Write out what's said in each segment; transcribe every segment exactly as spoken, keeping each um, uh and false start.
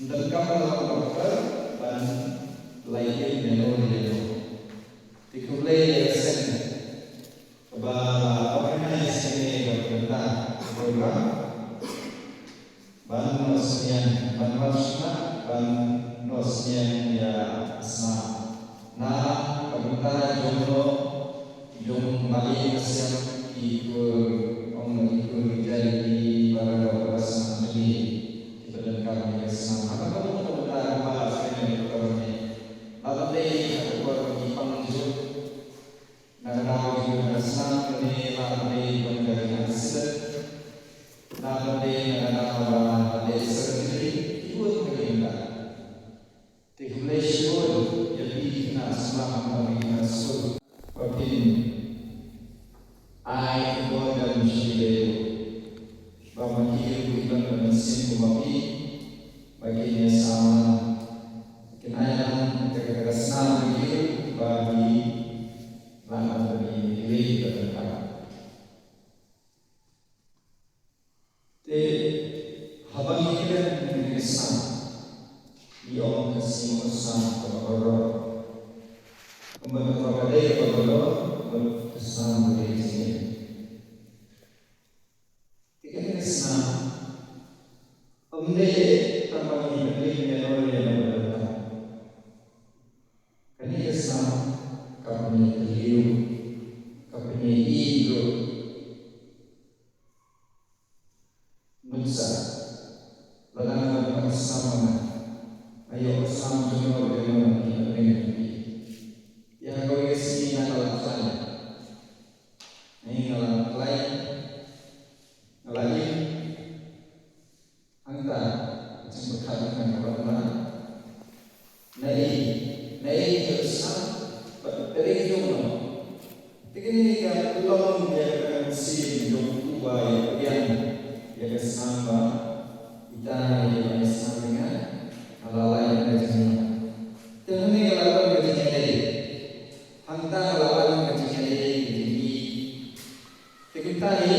Ndan kam la ba ka ban lai ïa memorial. Te khublei ïa ka seng kaba organize ïa kane ka bynta ka program. Ban noh synñiang, ban wad sngap, ban noh synñiang ïa ka snam. Na ka bynta jong no, jong Mali Nasiam, ki kur, ong ki kur ki jai ki para doh ka snam jong ngi. Ki ba donkam ïa ka snam. Haba ka bynta ka ba la sngap ïa ka por ne. Lada dei ha ka por ki pang jur. Na ka daw jong ka snam kane la ka dei ban ka ri accident. La ka dei na ka daw ba ka dei surgery. Ki bun ka ri ka. Te khublei shibun ïa phi ki na sma ha ka ri ka sur. Ba phin ai ki bor dam shi dei. Ba ma ki ri ki ban ka mynsiem ko ma phi. Ba ki ne sa man. Kin ai lang ka ka snam ki ba ki Lang ban ïa ki wei ki ba donkam. Te haba ngi kren ïa ka snam, ngi ong ka snam ka snam kaba kordor. Kumba ka ba ka dei kaba kordor, kumba ka snam ka dei ka jingim. Te kane ka snam ym dei tang ba ngi pynlip ïa ka roi ïa ka ba donkam. Kane ka snam ka pynïatylli, ka pynïaid ruh. Nuksa, lada nga don ka snam ma nga, nga ïoh ka snam jong nga ruh ïa nga ban ïa ka beng jong ki. Ïa kawei ka sngi nga la khlaiñ. Nga la khlaiñ, nga la im. Hangta, jingpyrkhat jong nga ka ban ba. Naei, naei ïoh snam, bad naei jong no. Te kane ka long ïa ka mynsiem jong u ba ïa ka biang, ïa ka snam ba. Ita ïa ka snam ïa nga, ka la lai ka jingim. Te hangne ka la long ka jingïadei. Hangta ka la long ka jingïadei, ka jingïadei. Te kumta hi,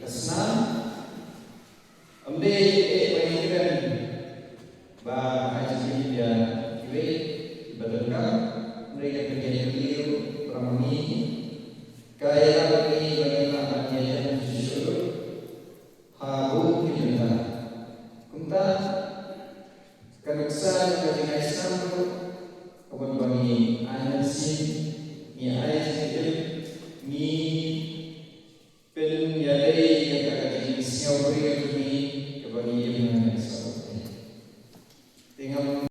ka snam, Ym dei eh ba ngi kren ba ka jingim ïa kiwei kiba donkam, hynrei ka pynïatylli ruh para ma ngi. Ka ïarap ïa ngi ba ngin lah ban ïajan shuh shuh ruh ha bun ki bynta. Kumta ka nuksa jong ka jingai snam ruh ka ban ba ngi ai mynsiem, ngi ai jingim, ngi Pynïadei ïa ka jingsngewbha jong ngi kaba ngi im.